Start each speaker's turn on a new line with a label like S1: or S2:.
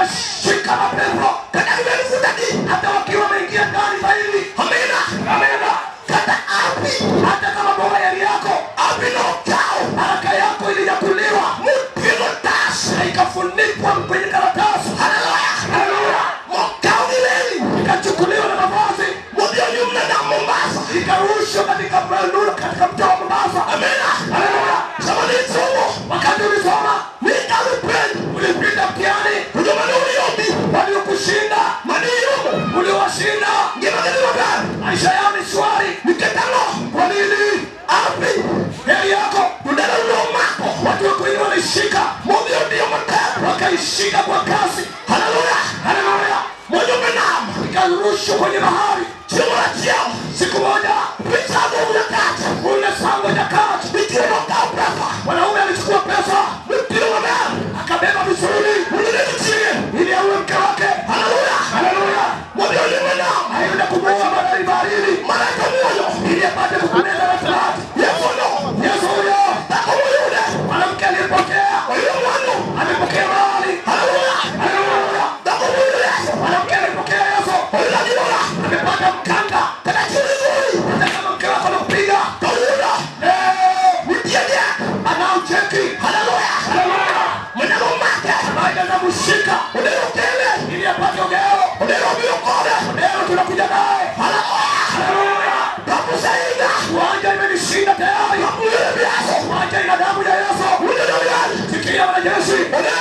S1: Wakashika mapepo.
S2: Kata kimefuta
S1: hata wakiwa wameingia ndani zaidi.
S2: Amina.
S1: Amina.
S2: Kata api,
S1: hata kama boga yali yako
S2: api no kao,
S1: haraka yako ilinyakuliwa
S2: mutino tas,
S1: na ikafunikwa kwenye karatasi.
S2: Haleluya.
S1: Haleluya.
S2: Mokao gileli,
S1: ikachukuliwa na mavazi
S2: modhi onyumna na Mombasa,
S1: ikarushwa katika nuru katika mto wa Mombasa.
S2: Amina.
S1: Haleluya.
S2: Sama ni somo,
S1: wakati ulisoma
S2: nikalupendi,
S1: ulipita mtihani,
S2: kujomani uliobi,
S1: waliokushinda
S2: maniyomo,
S1: uliowashinda,
S2: ngima gani mabaya,
S1: maisha yao ni shwari.
S2: Niketano,
S1: kwa nini?
S2: Api,
S1: heri yako
S2: udala ulomako,
S1: watu wa kweli walishika,
S2: modhi odio mateo,
S1: wakaishika kwa kasi.
S2: Haleluya.
S1: Haleluya.
S2: Mojo menam,
S1: ikarushwa kwenye bahari.
S2: Siku
S1: Siku moja
S2: picha za
S1: kule Sango Nyakach,
S2: nitie mokao pesa,
S1: mwanaume alichukua pesa
S2: mutino maber,
S1: akabeba vizuri
S2: ulile
S1: ili aue mke wake.
S2: Haleluya.
S1: Haleluya.
S2: Modhi onyume nam,
S1: Aende kumuua badali baharini
S2: malaika muoyo,
S1: ili apate kukumeza rafiki.
S2: Yesu no,
S1: Yesu huyo
S2: dhako moyude,
S1: mwanamke aliyepokea
S2: oyudo mwandu,
S1: amepokea mali.
S2: Haleluya.
S1: Haleluya.
S2: Dhako moyudo Yesu,
S1: Mwanamke aliyepokea Yesu
S2: oyudo gimora,
S1: amepata mkanda.
S2: Kata churi zuri,
S1: Hata kama mke wako anakupiga
S2: kawuono nitie diek,
S1: anao cheki.
S2: Haleluya.
S1: Haleluya.
S2: Manyalo make,
S1: Ambaye anaweza kushika
S2: odero kele,
S1: ili apate ugeo.
S2: Odero biro kode,
S1: Odero tunakuja naye.
S2: Haleluya.
S1: Haleluya.
S2: Papu seinga,
S1: Uwanja imenishinda tayari.
S2: papu yule Yesu,
S1: Uwanja ina damu ya Yesu.
S2: winjo jolweny,
S1: Sikia wanajeshi,
S2: odero